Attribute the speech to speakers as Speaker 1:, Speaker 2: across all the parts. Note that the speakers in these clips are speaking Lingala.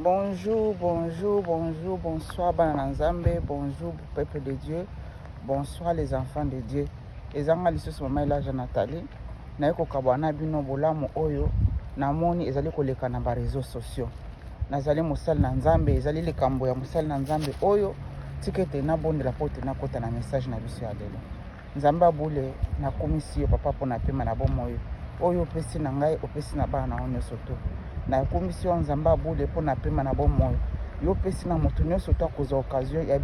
Speaker 1: Bonjour, bonjour, bonjour, bonsoir bana na Nzambe, bonjour peuple de Dieu, bonsoir les enfants de Dieu. Ezanga lisusu mama Elaja Nathalie, naye kokabwa na bino bolamu oyo namoni ezali koleka na ba réseaux sociaux. Nazali mosali na Nzambe, ezali likambo ya mosali na Nzambe oyo tika ete nabondela mpo ete nakota na message na biso ya lelo. Nzambe ya bule, nakumisi yo papa mpo na pema na bomoi oyo opesi na ngai, opesi na bana na yo nyonso to. Nakumisi yo Nzambe ya bule mpo na pema na bomoi yo opesi na moto nyonso to akozwa occasion ya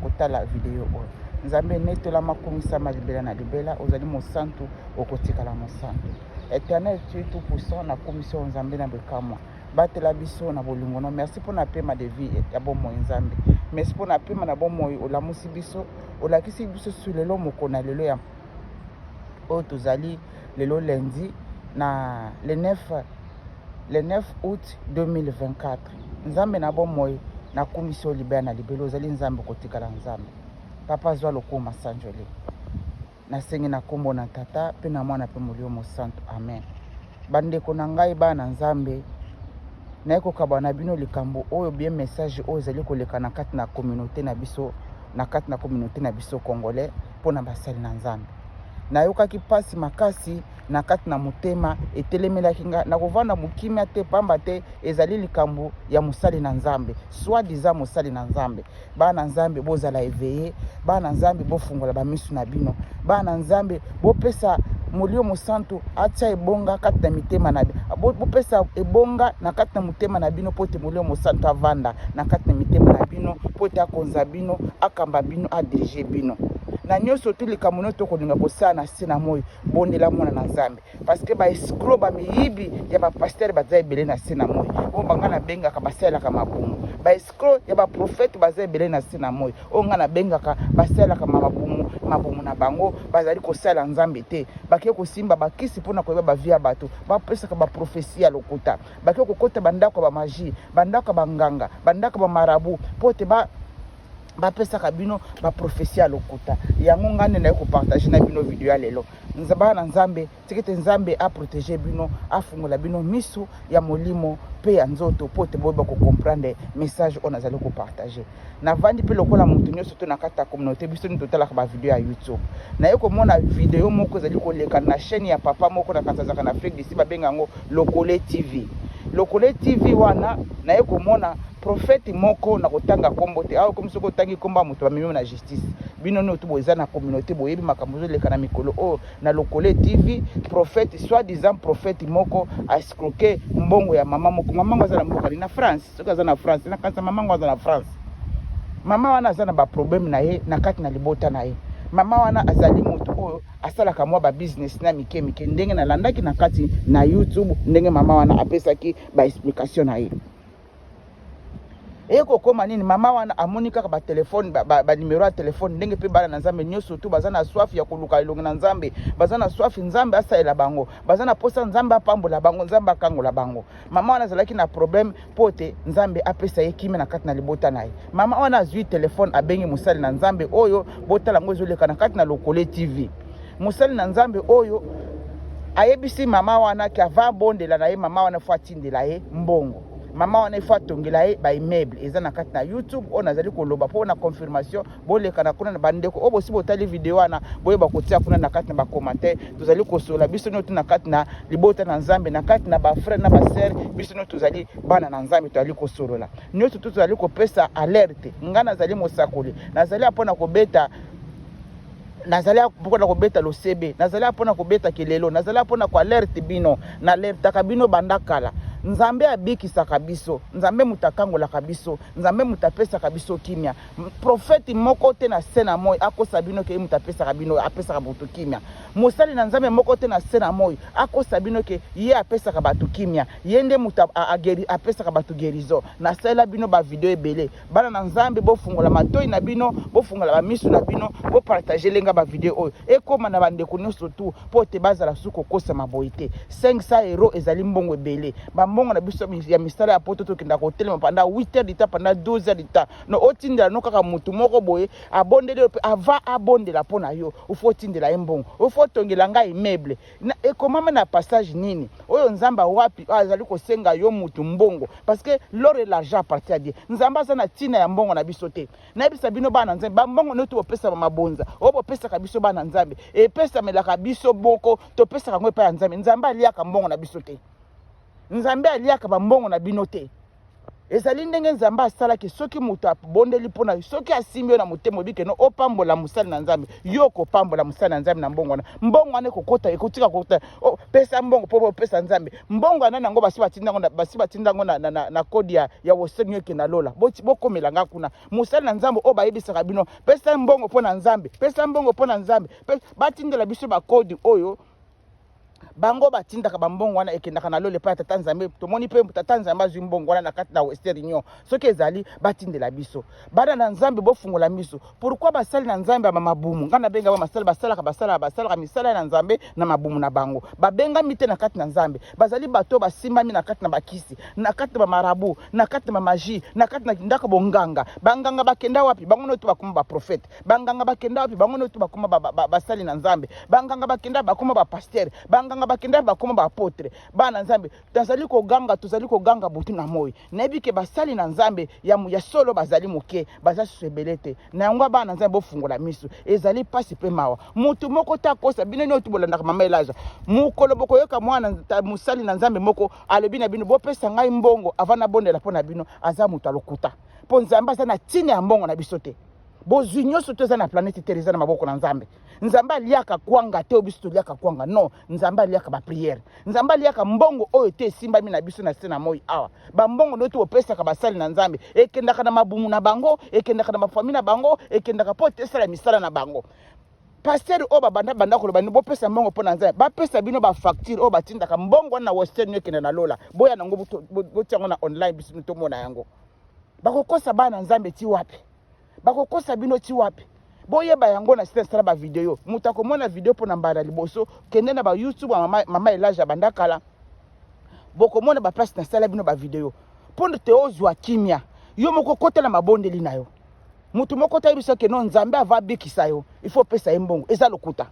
Speaker 1: kotala video oyo. Nzambe netolama, kumisama libela na libela, ozali mosantu, okotikala mosantu. Éternel, tu es tout puissant, nakumisi yo Nzambe na bikamwa. Batela biso na bolingo no. Merci mpo na pema de vie ya bomoi Nzambe. Merci mpo na pema na bomoi olamusi biso, olakisi biso su lelo moko na lelo ya oyo tozali lelo lundi na le 9 août 2024. Nzambe na bomoi nakumisi yo libela na libela, ozali Nzambe kotikala Nzambe. Papa zwa lokumu masanjoli. Nasengi na kombo na Tata pe na Mwana pe Molimo Mosantu. Amen. Bandeko na ngai bana Nzambe, naye kokaba na bino likambo oyo bien message oyo ezali koleka na kati na communauté na biso, na kati na communauté na biso congolais mpo na basali na Nzambe. Nayokaki mpasi makasi na kati na motema, etelemelaki nga nakovanda mokimia te, pamba te ezali likambo ya mosali na Nzambe, soit disant mosali na Nzambe. Bana Nzambe bozala eveille, bana Nzambe bofungola ba misu na bino, bana Nzambe bopesa Molimo Mosantu atia ebonga kati na mitema na bopesa ebonga na kati na motema na bino, mpo ete Molimo Mosantu avanda na kati na mitema na bino, mpo ete akonza bino, akamba bino, adirige bino na nyonso tu. Likambo nyonso tokolinga kosala na se na moi, bondela mwana na Nzambe, parce que ba escroc, ba miyibi ya ba pasteur baza ebele na se na moi. Oyo banga nabengaka basalelaka mabumu, ba escroc ya ba prophète baza ebele na se na moi. Oyo nga nabengaka basalelaka mabumu, mabumu na bango bazali kosala Nzambe te. Bake kosimba bakisi mpona koyeba bavie ya bato, bapesaka baprophétie ya lokuta, bake kokota bandako ya bamagie, bandako ya banganga, bandako ya bamarabu, mpo te ba bapesaka bino baprophétie ya lokuta. Yango ngai nde naye kopartage na bino video ya lelo. Bana na Nzambe, tika ete Nzambe aprotege bino, afungola bino miso ya molimo mpe ya nzoto, mpo te boyeba kocomprendre message oyo nazali kopartage. Navandi mpe lokola moto nyonso to na kati ya communauté biso nde totalaka bavideo ya YouTube. Naye komona video moko ezali koleka na chaîne ya papa moko na kanisa azalaka na Afrique du Sud, babenga yango Lokole TV. Lokole TV wana naye komona prophète moko, na kotanga kombo te awa, komi soki otangi kombo ya moto bamemi na justice. Bino nyonso boza na communauté, boyebi makambo ezoleka na mikolo oyo na Lokole TV. Prophète, soit disant prophète moko escroquer mbongo ya mama moko. Mama ngo aza na mboka na France, soki aza na France, na kanisa mama ngo aza na France. Mama wana aza na baproblème na ye na kati na libota na ye. Mama wana azali moto oyo asalaka mwa babusiness na mike mike, ndenge nalandaki na kati na YouTube, ndenge mama wana apesaki baexplication na ye. Eye kokóma nini? Mama wana amoni kaka batelefone, banimero ya telefone, ndenge mpe bana na Nzambe nyonso tu baza na soif ya koluka elongi na Nzambe, baza na soif Nzambe asalela bango, baza na posa Nzambe apambola bango, Nzambe akangola bango. Mama wana azalaki na problème mpo te Nzambe apesa ye kimia na kati na libota na ye. Mama wana azwi telefone, abengi mosali na Nzambe oyo botala yango ezoleka na kati na Lokole TV. Mosali na Nzambe oyo ayebisi mama wana ke ava abondela na ye, mama wana fo atindela ye mbongo, mama wana ifo atongela ye baimmeuble. Eza na kati na YouTube oyo nazali koloba. Mpo na confirmation, boleka na kuna na bandeko oyo bosi botali video wana, boyeba kotia kuna na kati na bacommentaire. Tozali kosola biso nyonso na kati na libota na Nzambe, na kati na bafrère na basœur, biso nyonso tozali bana na Nzambe, tozali kosolola nyonso tu, tozali kopesa alerte. Ngai nazali mosakoli, nazali mpona kobeta, nazali mpona kobeta losebe, nazali mpona kobeta kelelo, nazali mpona koalerte bino. Naalertaka bino banda kala. Nzambe abikisaka biso, Nzambe moto akangolaka biso, Nzambe moto apesaka biso kimia. Profete moko te na se na moi akosa bino ke ye moto apesaka bino, apesaka moto kimia. Mosali na Nzambe moko te na se na moi akosa bino ke ye apesaka bato kimia, ye nde moto apesaka bato guérison. Nasalela bino bavideo ebele. Bana na Nzambe, bofungola matoi na bino, bofungola bamisu na bino, bopartage lenga bavideo oyo ekóma na bandeko nyonso tu, mpo te bazala su kokosama boye te. 500 euro ezali mbongo ebele. Bambongo. Bambongo na biso ya misala ya poto, tokenda kotelema pendant 8 heures du temps, pendant 12 heures du temps. No otindela no kaka motu moko boye abondeli yo mpe avant abondela mpo na yo, ofo otindela ye mbongo, ofo otongela ngai immeuble. Ekomama na passage nini oyo? Nzambe awapi oyo azali kosenga yo mutu mbongo? Parce que l'or et l'argent appartient à Dieu. Nzambe aza na ntina ya mbongo na biso te. Nayebisa bino, bana Nzambe, bambongo neti bopesa mabonza oyo bopesaka biso bana Nzambe, epesamelaka biso moko, topesaka yango epai ya Nzambe. Nzambe aliaka mbongo na biso te. Nzambe aliaka bambongo na bino te. Ezali ndenge Nzambe asalaki. Soki moto abondeli mpona, soki asimbi yo na motema, oyebi keno opambola mosali na Nzambe, yo okopambola mosali na Nzambe na mbongo wana. Mbongo wana ekokota, ekotika kokota. Oh, pesa mbongo mpo opesa Nzambe mbongo wana. Nango basi batindango, basi batindango na code ya Western Union, ekenda lola. Bokomela nga kuna. Mosali na Nzambe oyo bayebisaka bino pesa mbongo mpo na Nzambe, pesa mbongo mpo na Nzambe, batindela biso bacode oyo bango batindaka bambongo wana, ekendaka na lola epai ya Tata Nzambe. Tomoni mpe Tata Nzambe azwi mbongo wana na kati na Western Union. Soki ezali, batindela biso. Bana na Nzambe, bofungola miso. Pourquoi basali na Nzambe ya mabumu, ngai nabenga ba masali, basalaka misala na Nzambe na mabumu na bango, babengami te na kati na Nzambe? Bazali bato basimbami na kati na bakisi, na kati na bamarabouts, na kati na bamagie, na kati na ndako bonganga. Banganga bakenda wapi? Bango noto bakoma baprophètes. Banganga bakenda wapi? Bango noto bakoma basali na Nzambe. Banganga bakenda, bakoma bapasteurs. Banganga bakenda, bakoma baapôtres. Bana Nzambe, tozali koganga, tozali koganga butu na moi. Nayebi ke basali na Nzambe ya solo bazali moke, baza susu ebele te. Na yango, bana Nzambe, bofungola miso. Ezali mpasi mpe mawa. Motu moko te akosa bino nyonso. Bolandaka mama Elaja. Mokolo bokoyoka mwana mosali na Nzambe moko alobi na bino bopesa ngai mbongo avant nabondela mpo na bino, aza moto alokuta, mpo Nzambe aza na ntina ya mbongo na biso te. Bozwi nyonso to eza na planète Terre eza na maboko na Nzambe. Nzambe aliaka kwanga te oyo biso toliaka kwanga. Non, Nzambe aliaka baprières. Nzambe aliaka mbongo oyo te esimbami na biso na se na moi awa. Bambongo nde to opesaka basali na Nzambe ekendaka na mabumu na bango, ekendaka na bafamille na bango, ekendaka mpo te esala misala na bango. Pasteur oyo babanda banda koloba ni bopesa mbongo mpo na Nzambe, bapesa bino bafacture oyo batindaka mbongo wana na Western ekende na lola. Boya nango, botia yango na online, biso tomona yango. Bakokosa bana Nzambe ti wapi? Bakokosa bino ti wapi? Boyeba yango. Na site nasala bavideo, moto akomona video mpo na mbala liboso, kende na baYouTube ya mama Elage ya banda kala, bokomona baplace nasala bino bavideo. Mpo te ozwa kimia yo moko, kota na mabondeli na yo. Moto moko tayebisa ke non, Nzambe ava abikisa yo, il faut opesa ye mbongo, eza lokuta.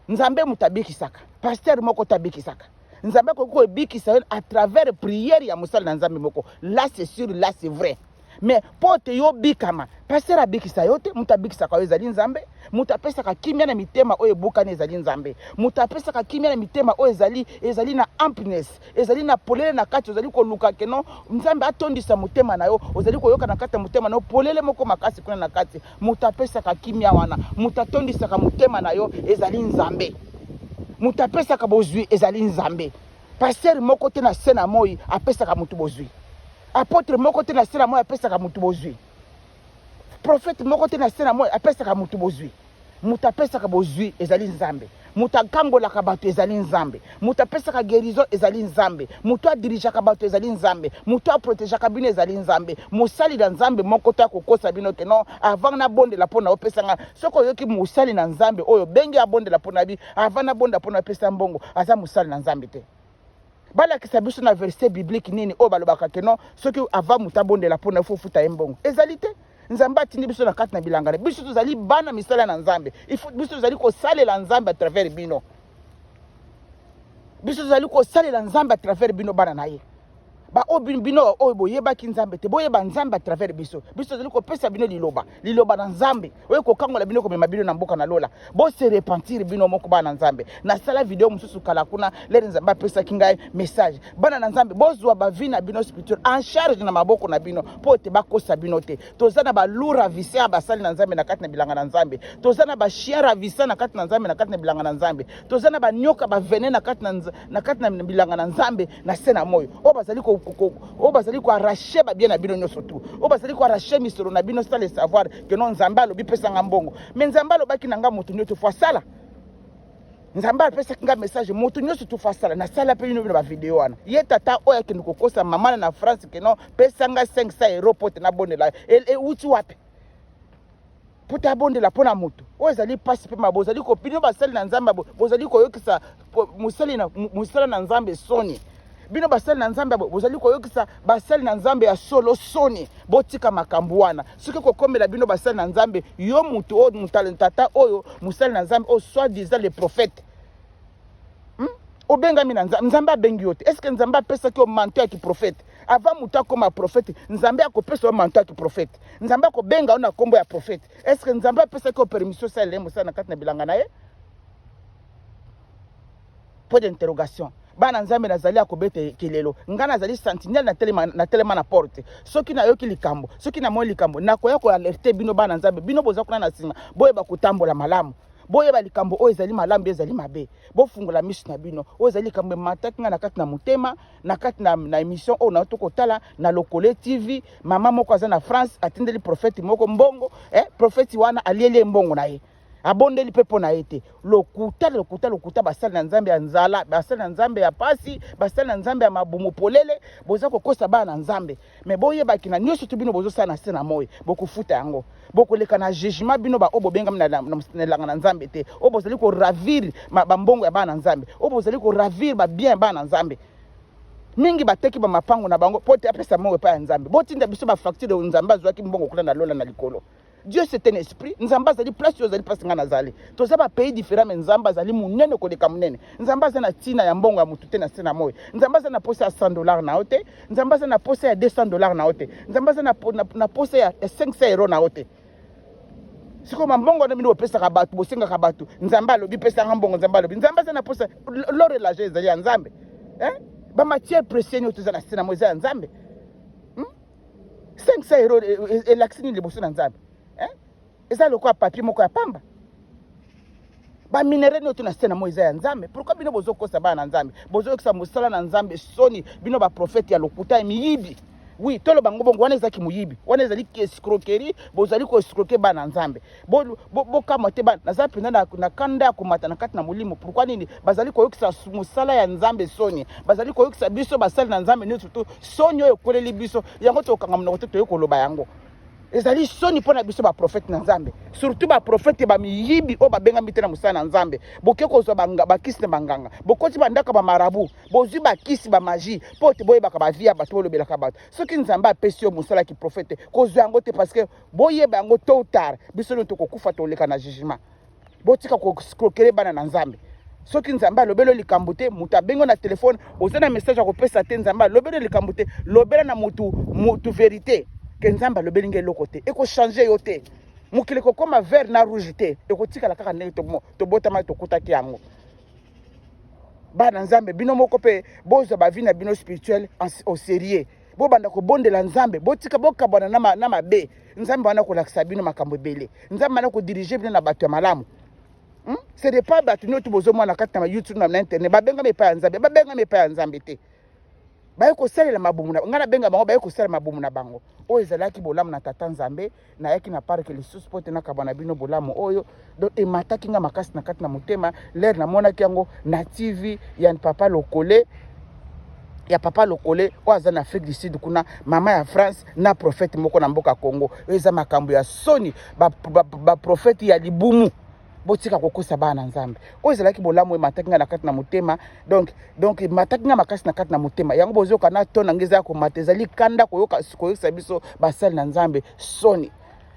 Speaker 1: Nzambe moto abikisaka, pasteur moko te abikisaka. Nzambe akoki koebikisa yo à travers prière ya mosali na Nzambe moko, là c'est sûr, là c'est vrai. Mais mpo te yo bikama, pasteur abikisa yo te. Moto abikisaka yo ezali Nzambe. Moto apesaka kimia na mitema oyo ebukani ezali Nzambe. Moto apesaka kimia na mitema oyo ezali na emptiness, ezali na polele na kati, ozali koluka keno Nzambe atondisa motema na yo, ozali koyoka na kati ya motema na yo polele moko makasi kuna na kati. Moto apesaka kimia wana, moto atondisaka motema na yo ezali Nzambe. Moto apesaka bozwi ezali Nzambe. Pasteur moko te na se na moi apesaka moto bozwi. Apôtre moko te na se na moi apesaka moto bozwi. Prophète moko te na se na moi apesaka moto bozwi. Moto apesaka bozwi ezali Nzambe. Moto akangolaka bato ezali Nzambe. Moto apesaka guérison ezali Nzambe. Moto adirigeaka bato ezali Nzambe. Moto aprotégeaka bino ezali Nzambe. Mosali na Nzambe moko to akokosa bino ke non, avant nabondela mpo na opesanga. Soki oyoki mosali na Nzambe oyo obenge abondela mpo na bi, avant nabondela mpo na opesa mbongo, aza mosali na Nzambe te. Balakisa biso na verset biblique nini oyo balobaka ke non, soki avant moto abondela mpo na faut ofuta ye mbongo. Ezali te. Nzambe atindi biso na kati na bilanga na biso. Tozali bana misala na Nzambe. Biso tozali kosalela Nzambe à travers bino. Biso tozali kosalela Nzambe à travers bino, bana na ye. Baoyo bino oyo boyebaki Nzambe te, boyeba Nzambe à travers biso. Biso tozali kopesa bino liloba, liloba na Nzambe oyo kokangola bino, komema bino na mboka na lola. Bose repentir bino moko, bana na Nzambe. Nasala video mosusu kala kuna, lere Nzambe apesaki ngai message. Bana na Nzambe, bozwa bavie na bino spirituel en charge na maboko na bino, mpo ete bakosa bino te. Toza na baloups ravisseurs ya basali na Nzambe na kati na bilanga na Nzambe. Toza na bachiens ravissants na kati na Nzambe, na kati na bilanga na Nzambe. Toza na banyoka bavenin na kati na bilanga na Nzambe na se na moi, oyo bazali koarracher babiens na bino nyonso tu, oyo bazali koarracher misolo na bino sans le savoir ke non, Nzambe alobi pesanga mbongo. Mais Nzambe alobaki na nga moto nyonso faut asala. Nzambe apesaki nga message, moto nyonso tu faut asala. Nasala mpe bino bino bavideo wana. Ye tata oyo akende kokosa mama na France ke non, pesanga 500 euro po te nabondela, euti wapi mpo te abondela mpo na moto oyo? Ezali mpasi mpe mabe. Bozali bino basali na Nzambe, bozali koyokisa mosala na Nzambe soni. Bino basali na Nzambe bozali koyokisa basali na Nzambe ya solo soni. Botika makambo wana. Soki kokomela bino basali na Nzambe, yo mutu oyo tata oyo mosali na Nzambe oyo soit disant le prophète, Obengami na Nzambe, Nzambe abengi yo te. Est-ce que Nzambe apesaki yo manteau ya kiprophète? Avant moto akoma prophète, Nzambe akopesa yo manteau ya kiprophète. Nzambe akobenga yo na kombo ya prophète. Est-ce que Nzambe apesaki yo permission osalela ye mosala na kati na bilanga na ye? Point d'interrogation. Bana Nzambe, nazali ya kobeta kelelo. Ngai nazali sentinelle, natelema na porte. Soki nayoki likambo, soki namoni likambo, nakoya koalerte bino bana Nzambe. Bino boza kuna na nsima, boyeba kotambola malamu, boyeba likambo oyo ezali malamu, ezali mabe. Bofungola miso na bino. Oyo ezali likambo emataki ngai na kati na motema, na kati na émission oyo nauti kotala na Lokole TV. Mama moko aza na France, atindeli prophète moko mbongo, prophète wana alieli ye mbongo na ye, abondeli mpe mpo na ye te. Lokuta, lokuta, lokuta. Basali na Nzambe ya nzala, basali na Nzambe ya pasi, basali na Nzambe ya mabumu polele, boza kokosa bana na Nzambe. Me boyebaki na nyonso to bino bozosala na se na moi, bokofuta yango, bokoleka na jugement. Bino baoyo bobengami na elanga na Nzambe te, oyo bozali koravir bambongo ya bana na Nzambe, oyo bozali koravir babien ya bana na Nzambe, mingi bateki bamapango na bango mpo te apesa mbongo epai ya Nzambe. Botinda biso bafacture. Nzambe azwaki mbongo kuna na lola na likolo. Dieu, c'est un esprit. Nzambe azali place oyo ozali, place ngai nazali. Toza bapays différent, mais Nzambe azali monene koleka monene. Nzambe aza na ntina ya mbongo ya motu te na se na moi. Nzambe aza na posa ya 100 $ na yo te. Nzambe aza na posa ya 200 $ na yo te. Nzambe aza na posa ya 500 € na yo te. Sikoyo mambongo wana bino bopesaka bato, bosengaka bato, Nzambe alobi pesanga mbongo, Nzambe alobi. Nzambe aza na posa? L'or et l'argent ezali ya Nzambe, hein? Bamatière précieux nyonso eza na se na moi eza ya Nzambe. 500 € elakisi nini liboso na Nzambe? Eza lokola papier moko ya pamba. Baminerais nyonso na se na moi eza ya Nzambe. Pourquoi bino bozokosa bana na Nzambe, bozoyokisa mosala na Nzambe soni? Bino baprofete ya lokuta, ya miyibi. Oui, toloba ngo bongo. Wana ezalaki moyibi, wana ezali escroquerie. Bozali koescroquer bana na Nzambe. Bokamwa te, bana naza mpenza na kanda ya komata na kati na molimo. Pourquoi? Nini? Bazali koyokisa mosala ya Nzambe soni, bazali koyokisa biso basali na Nzambe nyonso to soni oyo ekweleli biso. Yango tokokanga monoko te, toyei koloba yango. Ezali soni mpo na biso baprofete na Nzambe, surtout baprofete bamiyibi oyo babengami te na mosala na Nzambe. Boke kozwa bakisi na banganga, bokoti bandako ya bamarabu, bozwi bakisi, bamagie, mpo te boyebaka bavie ya bato, bolobelaka bato. Soki Nzambe apesi yo mosala ya kiprofete, kozwa yango te, parce que boyeba yango, tôt ou tard biso nio tokokufa, toleka na jugement. Botika koescroquer bana na Nzambe. Soki Nzambe alobeli likambo te, moto abengi na telefone, oza na message ya kopesa te, Nzambe alobeli likambo te, lobela na motu vérité ke Nzambe alobeli nge eloko te. Ekochange yo te. Mokili ekokóma vert na rouge te, ekotikala kaka ndenge tobotama, tokutaki yango. Bana Nzambe, bino moko mpe bozwa bavie na bino spirituel au sérieux. Bobanda kobondela Nzambe, botika, bokabwana na mabe. Nzambe wana kolakisa bino makambo ebele, Nzambe wana kodiriger bino na bato ya malamu, Ce n'est pas bato nyonso bozomona kati na YouTube, na internet, babengami epai ya Nzambe. Babengami epai ya Nzambe te, baye kosalela mabumu na ngai. Nabenga bango baye kosalela mabumu na bango. Oyo ezalaki bolamu na tata Nzambe. Nayaki na parke lisusu mpo te nakaba na bino bolamu oyo. Donc emataki nga makasi na kati na motema l'heure namonaki yango na TV ya papa Lokole, ya papa Lokole oyo aza na Afrique du Sud kuna, mama ya France na prophète moko na mboka Congo. Oyo eza makambo ya soni. Baprofete ba ya libumu, botika kokosa bana na Nzambe. Oyo ezalaki bolamu emataki ngai na kati na motema. Donc emataki ngai makasi na kati na motema. Yango bozoyoka na to na ngai eza ya komata, ezali kanda koyoka koyokisa biso basali na Nzambe soni.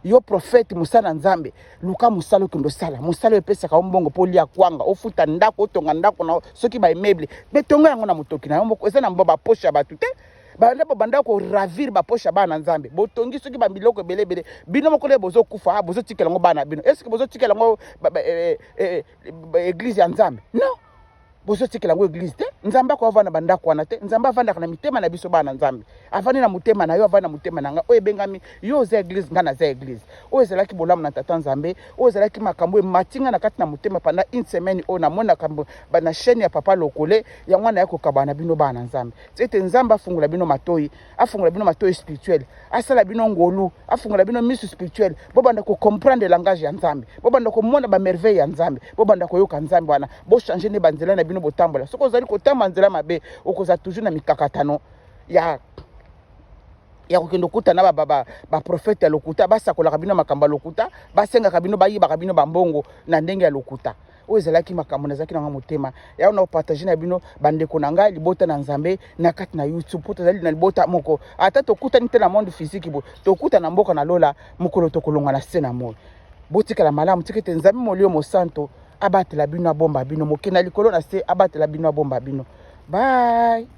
Speaker 1: Yo prophète, mosala na Nzambe, luka mosala, okende osala mosala oyo epesaka yo mbongo mpo olia kwanga, ofuta ndako, otonga ndako na soki baimmeuble, me tonga yango na motoki na yo moko. Eza na bapoche ya bato te. Banda bobanda koravir bapoche ya bana na Nzambe, botongi soki babiloko ebele ebele, bino moko nde bozokufa, bozotikela yango bana bino. Est-ce bozotikela yango église ya Nzambe? Non, bozotikela yango église te. Nzambe akoavanda bandako wana te. Nzambe avandaka na mitema na biso bana. Nzambe avandi na motema na yo, avandi na motema na ngai oyo ebengami yo oza église, ngai naza église. Oyo ezalaki bolamu na tata Nzambe. Oyo ezalaki makambo emati ngai na kati na motema pendant une semaine oyo namonaka na chaîne ya papa Lokole. Yango wana ya kokaba na bino bana Nzambe, ete Nzambe afungola bino matoi, afungola bino matoi spirituel, asala bino ngolu, afungola bino miso spirituel, bobanda kocomprendre langage ya Nzambe, bobanda komona bamerveille ya Nzambe, bobanda koyoka Nzambe wana, bochange nde banzela na bino botambola. Soki ozali kotamba nzela mabe, okozala toujours na mikakatano ya kokende okuta na baprofete ya lokuta. Basakolaka bino makambo ya lokuta, basengaka bino, bayibaka bino bambongo na ndenge ya lokuta. Oyo ezalaki makambo nazalaki na nga motema yango na kopartage na bino, bandeko na ngai, libota na Nzambe na kati na YouTube, mpo tozali na libota moko. Ata tokutani te na monde physique boye, tokuta na mboka na lola mokolo tokolongwa na se na moi. Botikala malamu. Tika ete Nzambe Molio Mosanto abatela bino, abomba bino. Mokenda likolo na se abatela bino, abomba bino. Bye.